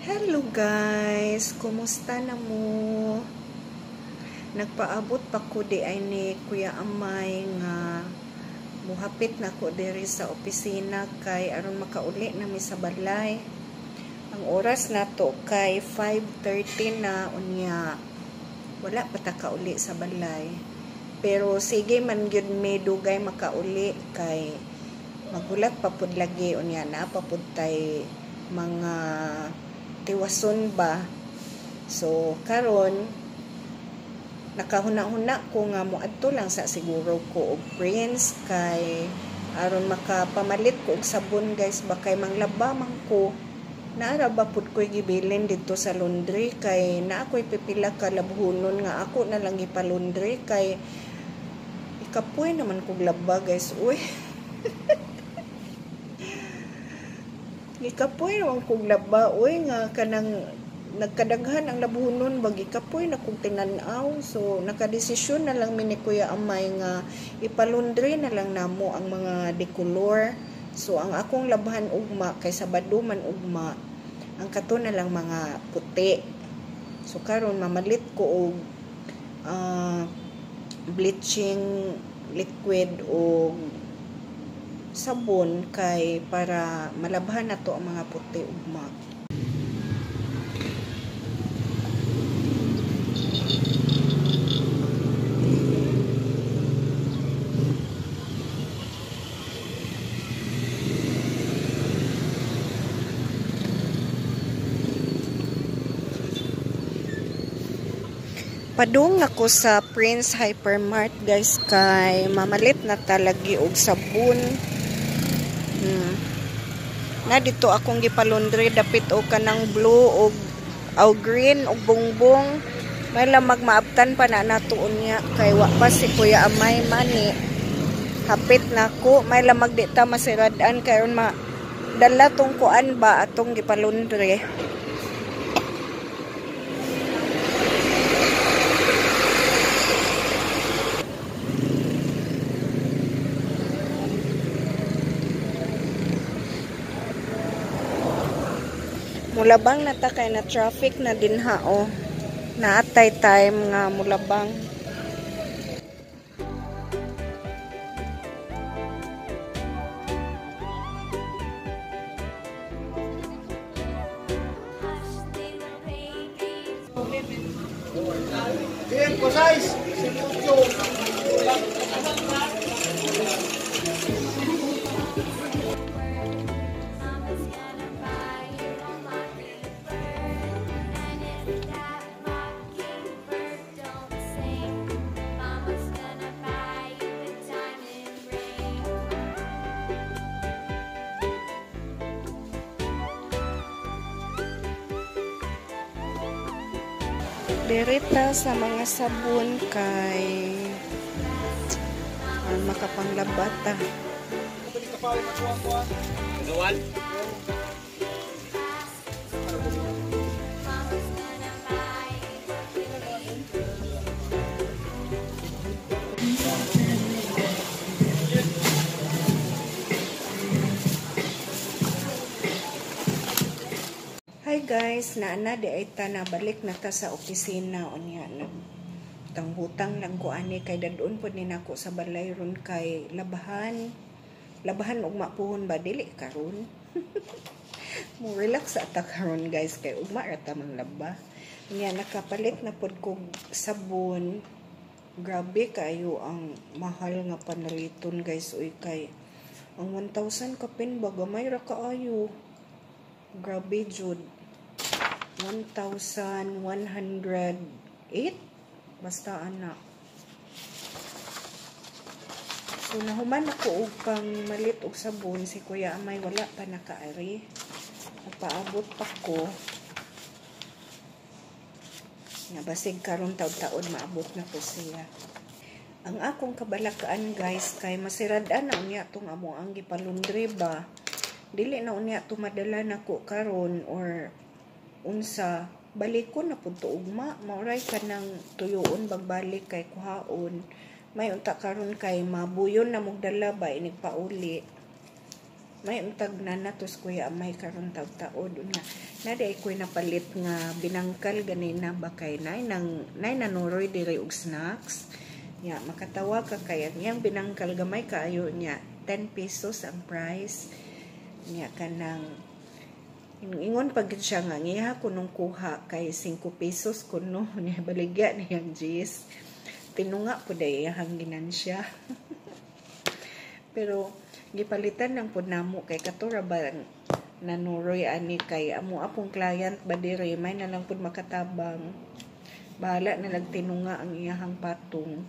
Hello guys, kumusta na mo? Nagpaabot pa ko di ay ni Kuya Amay nga muhapit na ko diri sa opisina kay aron makauli na mi sa balay. Ang oras nato kay 5:30 na unya wala pa ta kauli sa balay. Pero sige man gyud mi dugay makauli kay magulat pa pud lagi unya na pa pud tay mga tiwason ba. So karon nakahuna-huna ko nga moadto lang sa siguro ko og Prince kay aron makapamalit ko og sabon guys ba kay manglaba man ko. Naara ba pud ko'y gibilin didto sa laundry kay naa ko'y pipila ka labhonon nga ako na lang gipalundry kay ikapoy naman kog laba guys. Uy. Gikapoy naman kog laba uy nga kanang nagkadaghan ang labhonon ba gikapoy na kog tinan-aw. So nakadesisyon na lang mi ni Kuya Amay nga ipalundry na lang namo ang mga decolor. So ang akong labhan ugma kay Sabado man ugma, ang kato na lang mga puti. So karon mamalit ko og bleaching liquid o sabon kay para malabhan na to ang mga puti ugma. Padung ako sa Prince Hypermart guys kay mamalit na talagi og sabon. Na dito akong gipalundre dapit og kanang blue og aw green og bongbong. May lamag maabtan pa na nato unya kay wa pa si Kuya Amay mani. Hapit na ko, may lamag di ta masirad-an kay aron madala tong kuan ba atong gipalundre. Mulabang na ta kay na traffic na din ha oh. Naatay time nga mulabang. Direta sa mga sabon kay makapanglabata. Hi guys, naana di ay ta nabalik na ta sa opisina unya nagtanghutang lang ko ani kay dadon pod ni nako sa balay ron kay labahan. Labahan ugma puhon ba dili karon. Mo relax ata karon guys kay ugma ra ta manglaba. Unya nakapalit na pod kog sabon. Grabe kayo ang mahal nga panaliton guys uy kay ang 1,000 kapin ba gamay ra kaayo. Grabe jud. 1,108 basta ana. So nahuman ako og pangmalit og sabon si Kuya Amay wala pa nakaari. Nagpaabot pa ko. Nga basig karon taud-taod maabot na ko siya. Ang akong kabalakaan guys kay masirad-an na unya tong amo ang gipalundre ba. Dili na unya tumadala nako karon or unsa balikon na pud to ugma maoray kanang tuyoon bagbalik kay kuhaon may unta karon kay mabuyon na mog dala ba inig pauli. May untag na natos, Kuya Amay, karon taud-taod nga na di ko'y napalit nga binangkal ganina ba kay nay nang nay nanuroy diri og snacks nya. Makatawa ka kay ang iyang binangkal gamay kaayo niya, 10 pesos ang price niya. Kanang ingon pag siya nga ngiha kunong kuha kay 5 pesos kuno niya baligya niyang Gis. Tinunga po day iyang ginansya, pero gipalitan lang pud namo kay katura ba nanuroy ani kay amo apong client ba diri, may na lang pud makatabang. Bahala na lang tinunga ang iyahang patong.